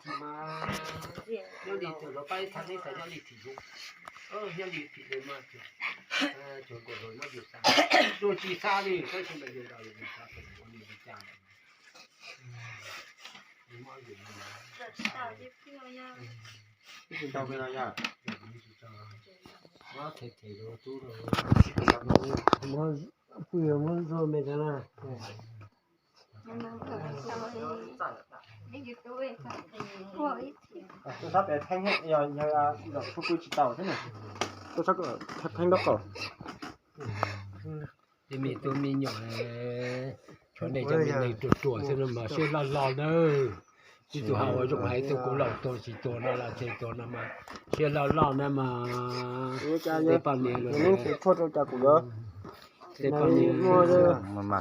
Nyob li txawm los pab ib thaj neb tas nyob li thim zoo, nyob li thim zoo mas tsuas nkaus los nyob li xa, tsuas tsis xa li tab sis mas yus nrog yus xa ua li cas. Pw muab zog me tas na. Tuaj sab pem pheej yog yog zaum tshua pw tsis tau thiab na. Tuaj sab pheej nraub qaum. Tej me tub me nyuam, tshuav nej cov me neeg ruam ruam xwb no mas siab loj loj nawb. Ib tug hais ua zoo hais tus kuv laus tuag tsis tuag no los tseg tuag no mas siab loj loj na mas. Tej poj niam los, tej poj niam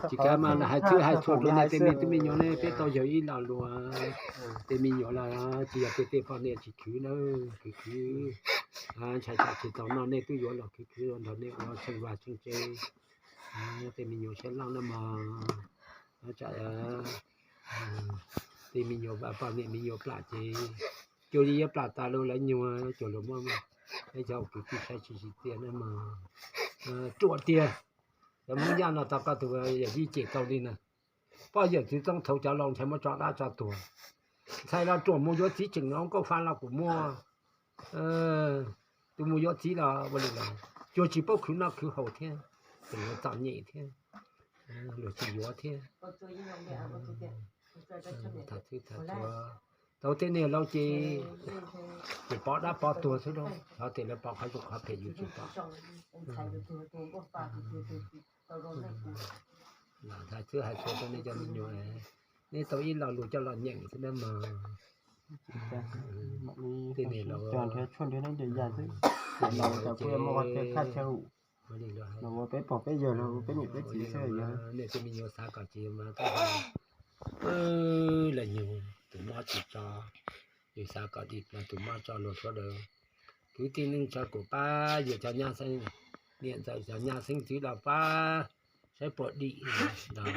tsis kav mas hais txhwb hais txhua rau nej tej me tub me nyuam ne, peb tau yawg ib lo lus. Tej me nyuam los tsis yog peb tej poj niam tsis khwv na, khwv khwv, ntshai tsam tsis tau noj nej twb yuav los khwv khwv nrog nej ua tsheej vaj tsheej tsev. Tej me nyuam siab loj na mog. Tej me nyuam poj niam me nyuam plam ces cuag li yuav plam tas lawv nyuag cuag luag muab, peb cov kwv tij saib tsis tsim txiaj na mog. Ruam tiag, cov Hmoob Yaj no tau koj tus yawm yij cem tau li na. Poj yawm txwv txoob thaum cov laus ntshai muab tso dab tso tuag, ntxhais los ruam mus yuav txiv tseem hauv nkauj fa los kuj muaj. Tus mus yuav txiv los ua li los cuag tsis paub khwv noj khwv haus thiab, tseem yuav txom nyem thiab, luag tsis yuav thiab. Tham txhwb tham txhua, tau tej niag laus ces tsis pom dab pom tuag xwb lauj, xyov tias lawv pom qhov zoo qhov phem yus tsis pom. Tham txhwb hais txhua rau nej cov me nyuam, nej tau ib lo lus coj los nyeem xwb na mog. Tej niag laus, ua li los peb pog peb yawg los peb niam peb txiv xwb yog. Nej tej me nyuam xav kom tsis mas, lawv nyuag tus mob tsis tso, yus xav kom dim tus mob tso luag sawv daws. Kwv tij neej tsa kuj pab yus cov nyab xeeb, niam ntxawm cov nyab xeeb ntxwv los pab saib puas dim los,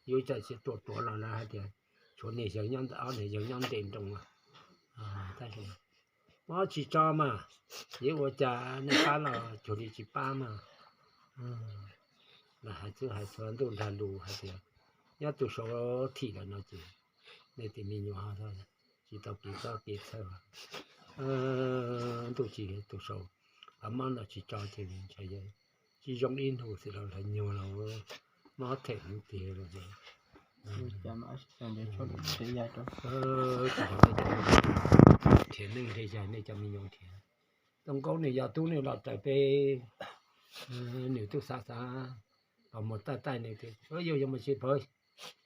yus ib txawm tsis ruam ruam los lawv hais tias tshuav niag yawg nyob ntawm ob niag yawg nyob nte nroos los. Tab sis mob tsis tso mas, yeej ua cas nej pab los cuag li tsis pab mas. Los hais txhwb hais txhua ntuj nrag lus hais tias nyob tus saud thim lawm no ces nej tej me nyuam tsis tau kev txob kev txhawj. Ntuj tsis tus saud, qhov mob no tsis tso ces ntshai tsis zoo ib hnub xwb los lawv nyuag los mob them hwv tiag los. Nrhiav neej nrhiav yaig nej cov me nyuam nrhiav. Too Nkaub nws yog tub nws los raws peb, nws twb xav xav los mus taij taij nws tias yog yog mus tsis pawg,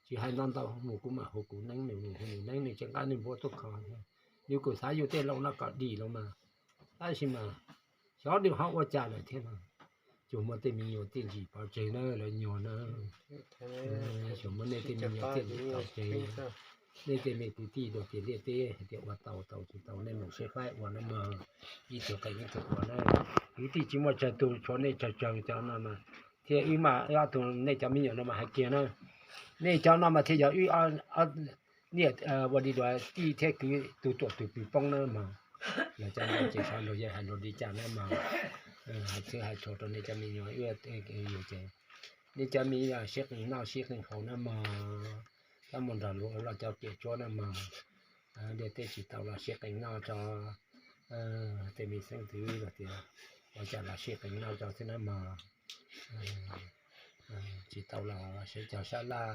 tsis hais ntau ntau mus kuv mam hu kuv neeb nws, hu nws neeb nws tseem nqa nws npua tuaj kho. Yus kuj xav yus tej laus no kom dim los mas, tab sis mas xyov nws ho ua cas lawm thiab no. Tsuas muaj tej me nyuam txiaj ntsig pov tseg na lawv nyuag na. Tsuas muaj nej tej me nyuam txiaj ntsig pov tseg. Nej tej me kwv tij dua ces liaj teb hais tias ua tau tau tsis tau nej mus saib faib ua na mog. Ib tug qee ib tug ua na. Kwv tij tsis muaj tsawg tus, tshuav nej tsawg tsawg cov no mas thiaj wb mas ob tug nej cov me nyuam no mas hais kiag na. Nej cov no mas thiaj yog wb niam ua li luag tij thiab kwv tus ruam tus pw poob na mog. Los cov no ces xyov luag yog hais luag li cas na mog. Hais txhwb hais txhua rau nej cov me nyuam, nej cov me nyuam siab qees noj siab qees haus na mog. Coj mus nrog luag ua cov riam tsuab na mog. Liaj teb tsis tau los siab qees noj tso. Tej me xeeb ntxwv los tias ua cas los siab qees noj tso xwb na mog. Tsis tau los sawv cog sab laj,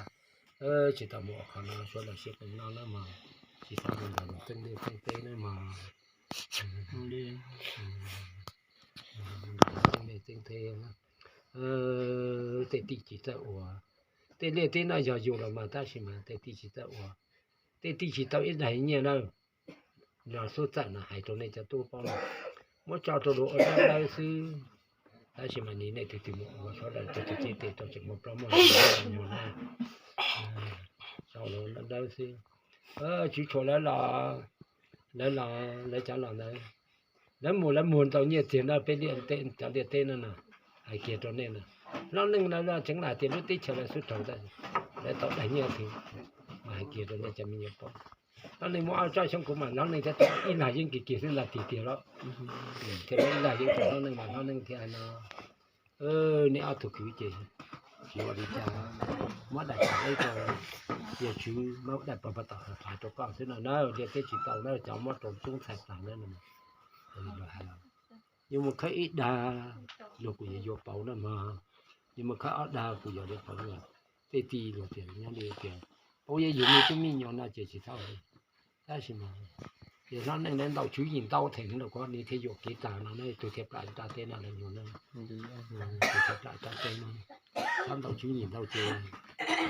tsis tau mus ua qhov no suav los siab qees noj na mog. Tsis tau mus nrog luag txeeb liaj txeeb teb na mog. Txeeb liaj txeeb teb, tej tij tsis txawj ua. Tej liaj teb no yog yus los mas tab sis mas tej tij tsis txawj ua. Tej tij tsis tau ib daim nyiaj na. Los xub txawm no hais rau nej cov tub paub no, muab tso rau luag ua dawb dawb xwb. Tab sis mas nim nej tus twg mus ua sawv daws tus twg txib tes rau tseem muaj plaub muaj ntug muag na. Sau los dawb dawb xwb. Tswv tshuam lawv los, lawv los lawv cov los ntawd, lawv mus lawv muag ntau nyiaj txiag na peb liaj teb, cov liaj teb no na. Hais kiag rau nej na, hlob neej lawv los tseev lam tias lub teb chaws lawv xub raug ntawd, lawv tau daim nyiaj twg mas hais kiag rau nej cov me nyuam paub. Hlob Neej muab ob tsob xyoob kuv mam Hlob Neej thiab tau ib lag yeeb kiag kiag xwb ntag tiag tiag los. Thiaj li ib lag yeeb rau Hlob Neej mas Hlob Neej thiaj hais no, nej ob tug kwv ces tsis ua li cas, muab daim pam ib rau yawg tswv, muab daim pam pam tom hais rau koj xwb no na, liaj teb tsis tau na, cov muab rau tub ntxhais tas na. Hais, yuav mus khawb ib dag luag kuj yuav yuav pauv na mog, yuav mus khawb ob dag kuj yuav yuav pauv na. Tej tij luag tias nyob li tias pauv yog yus me tub me nyuam no ces tsis txhob, tab sis mas yog Hlob Neej ntau tswv yim ntau theem no los kuv nim thiaj yuam kev tas no na, tus thiaj plam raj teb no los nyuag na, tus thiaj plam raj teb no, txhob ntau tswv yim ntau ces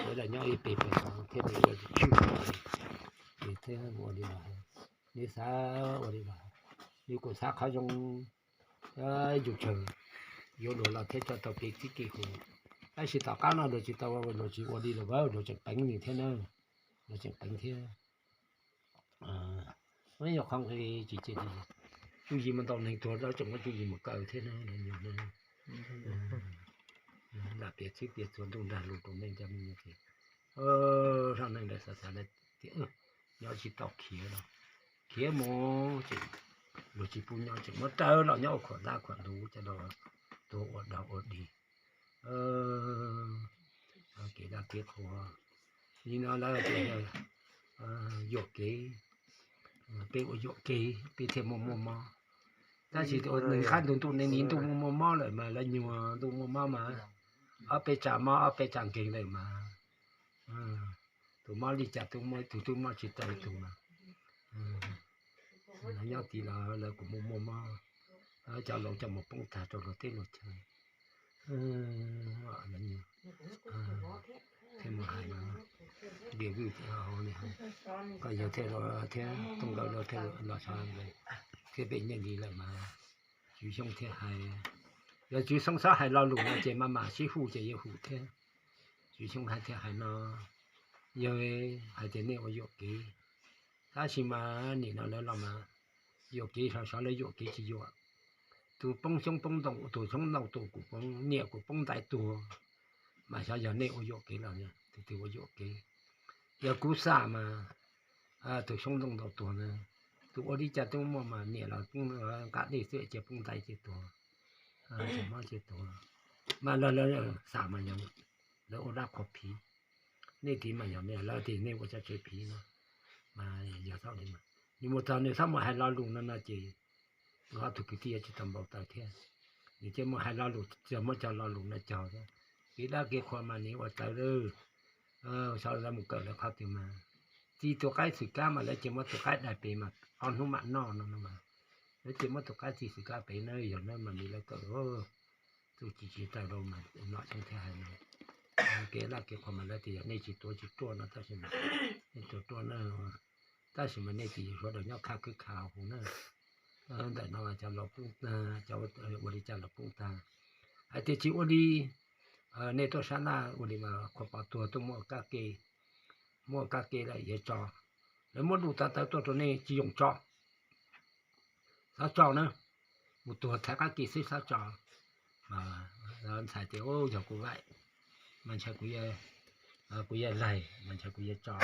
lawv los nyob ib pem pem no thiaj li ua tswj ces thiaj ua li los, nws xav ua li los, nws kuj xav qhov zoo yus tsawg yuav luag los thiab tso tau kev txib kev hu. Tab sis tom qab no luag tsis tau, luag tsis ua li los, luag tseem peev nws thiab na, luag tseem peev thiab. Muaj ib nyuag qhov nqi tsis cia li, tsuj yim mus ntaus neeg tuag lawv tseem muab tsuj yim mus kaw thiab na, lam piav txwv piav txuas ntuj nrag lus rau nej cov me nyuam ces, Hlob Neej ntawd xav xav tias nyob tsis tau khiav los, khiav mus ces luag tsis pub nyob tseem muab raws los nyob ua khuam dab khuam ntub coj los tuag ua dog ua dig. Kev dab kev qhua li no lawv tias yog yuam kev, peb ua yuam kev peb thiaj muaj muaj mob. Tab sis ua nws qab ntuj ntuj ne, ntuj muaj muaj mob lawm mas lawv nyuag ntuj muaj mob mas ob peb tsam mob ob peb tsam nkeeg lawm mas tus mob li cas twb muaj, tus twb mob tsis tau tus mas nyob tid los lawv kuj muaj muaj mob, cov laus coj mus poob tag rau luag teb luag chaw. Thiaj mus hais no, Diam Vwj, koj yawg thiab Tooj Nkawd thiaj los sawv ntawd thiab pem nyiaj li lawm mas Tswv Xyooj thiaj hais, yog Tswv Xyooj txhob hais lo lus no ces maj mam sib hu ces yuav hu thiab. Tswv Xyooj hais thiaj hais no, yog hais tias nej ua yuam kev, tab sis mas nim no lawv los mas yuam kev sov sov lawv yuam kev tsis yuam. Tus poob xyoob poob ntoo, tus xyoob ntoo tus kuj poob, niam kuj poob ntaiv tuag, mas xyov yog nej ua yuam kev los tus twg ua yuam kev. Yog kuv xam mas tus xyoob ntoo ntau tuag na, tus ua li cas twb muaj mas niam los poob nqa dej xwb ces poob ntaiv ces tuag, mob ces tuag. Mas lawv xam mas yog lawv ua dab qhuas phiv, nej tiv mas yog lawv tias nej ua tsa tsev phiv no, mas yog txhob li mas nws mus txog nws txhob mus hais lo lus no no ces ob tug kwv tij yuav tsis tau npau taws thiab. Nws cia mus hais lo lus, cia muab cov lo lus no cog thiab. Kev dab kev qhua mas nws ua tawv lawm, xyov lawv mus kawm lawv qhov twg mas. Txi tus qaib xwm kab mas lawv cia muab tus qaib dai pem mas ob hnub mam noj no no mas. Lawv cia muab tus qaib txi xwm kab pem na, yog na mas nws lawv kawm txuj ci tsis tawm rau mas Nom Xyooj thiaj hais no, kev dab kev qhua mas lawv tias yog nej tsis tuav tsis ruaj no tab sis mas nej tuav ruaj na, tab sis mas nej tsis yog sawv daws nyob khab khwb kha hauv na. Ntawm no cov laus poob, cov ua li cas los poob tag. Hais tias tsis ua li, nej tuaj sab laj ua li mas Qhua Pov tuag tuaj muaj kab ke, muaj kab ke lawm yuav tso, lawv muab lus tav tawv tuaj rau nej tsis yoo tso, txhob tso na, mus tuag thaiv qab ke xwb txhob tso. Ntxhais tias yog kuv vaim mas ntshai kuv, kuv yuav laig mas ntshai kuv yuav tso,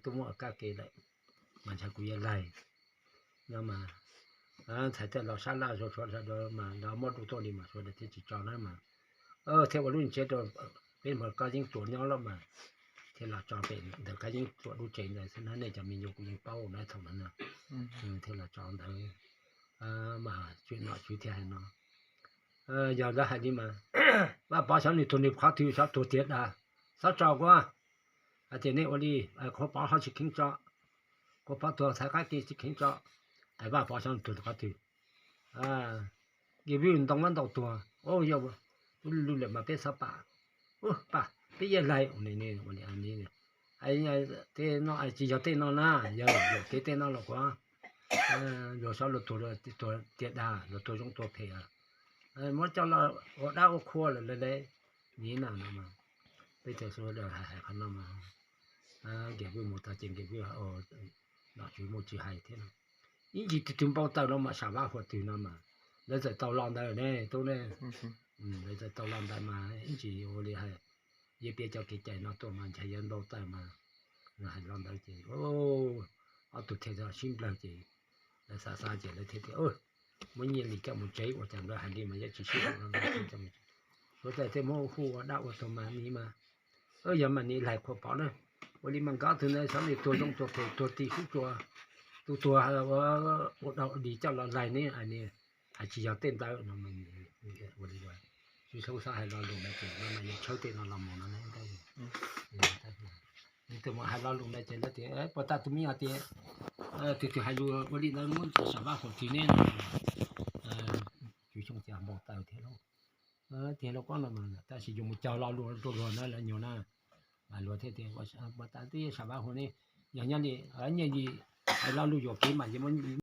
tuaj muab kab ke lawm mas ntshai kuv yuav laig. No mas ntxhais thiaj los sab laj zoo sawv daws mas lawv muab lus tuaj li mas sawv daws thiaj tsis tso na mas thiaj ua lub tsev rau peb Kab Yeeb Tsuas nyob lawm mas thiaj los tso pem ntawm Kab Yeeb Tsuas lub tsev ntawd xwb na, nej cov me nyuam kuv yeej paub na thaum ntawd na, thiaj los tso ntawd. Mas tswv nom tswv thiaj hais no, yog lawv hais li mas Vaj Pov xyov nws tuag nws qhov twg, xyov tuag tiag dag, txhob tso kuv. Hais tias nej ua li, Qhua Pov ho tsis kheev tso, Qhua Pov tuag thaiv qab ke tsis kheev tso, hais Vaj Pov xyov nws tuag nws qhov twg. Nkias Vwj ntoo mab ntau tuag, yog lub lwm mas peb txhob pam, pam peb yuav laig ua li. Tej no tsis yog tej no na, yog yuam kev tej no los kuv, luag xyov luag tuag tiag dag, luag tuag zoo tuag phem, muab coj los ua dab ua qhua lawm lawv li na no mas. Peb txhua sawv daws hais hais qhov no mas Nkias Vwj mus txog ces Nkias Vwj nom tswv mus tsis hais thiab no. Ib ntsis tus twg npau taws no mas Sam Vaj Huam twg no mas lawv txawm tau los ntawd ne tub ne. Lawv txawm tau los ntawd mas ib ntsis ua li hais, yeej piav cov kev cai no tuaj mas ntshai yuav npau taws mas, hais los ntawd ces ob tug thiaj sib nplawg ces lawv xav xav ces lawv thiaj tias muab Nyiaj Lis coj mus tsev ua cas lawv hais li mas yuav tsis sib haum no. Suav thiaj muab hu ua dab ua tuag mas nim mas, yog mas nim laig qhuas pov na, ua li mas nkawd ob tug ntawd xyov li tuag zoo tuag phem tuag ris sub tuag, tus tuag ua dab ua dig coj los laig ne, hais tsis yog tej ntawd no. Ua li, tsis txhob hais lo lus ntawd ces no mas yog tshawb tej no los mus no ne. Nws tus mus hais lo lus ntawd ces lawv tias puas tas tus me nyuam tias, tus twg hais lus ua li ntawd muab sam vaj huam ris ne no. Tsis xyoo ces npau taws thiab lauj, tiag lauj koj no mas tab sis yus mus cog lo lus rau luag na, lawv nyuag na. Mas luag thiaj tias puas tas twb sam vaj huam ne, yog nyob li Nyiaj Lis hais lo lus yuam kev mas yus muab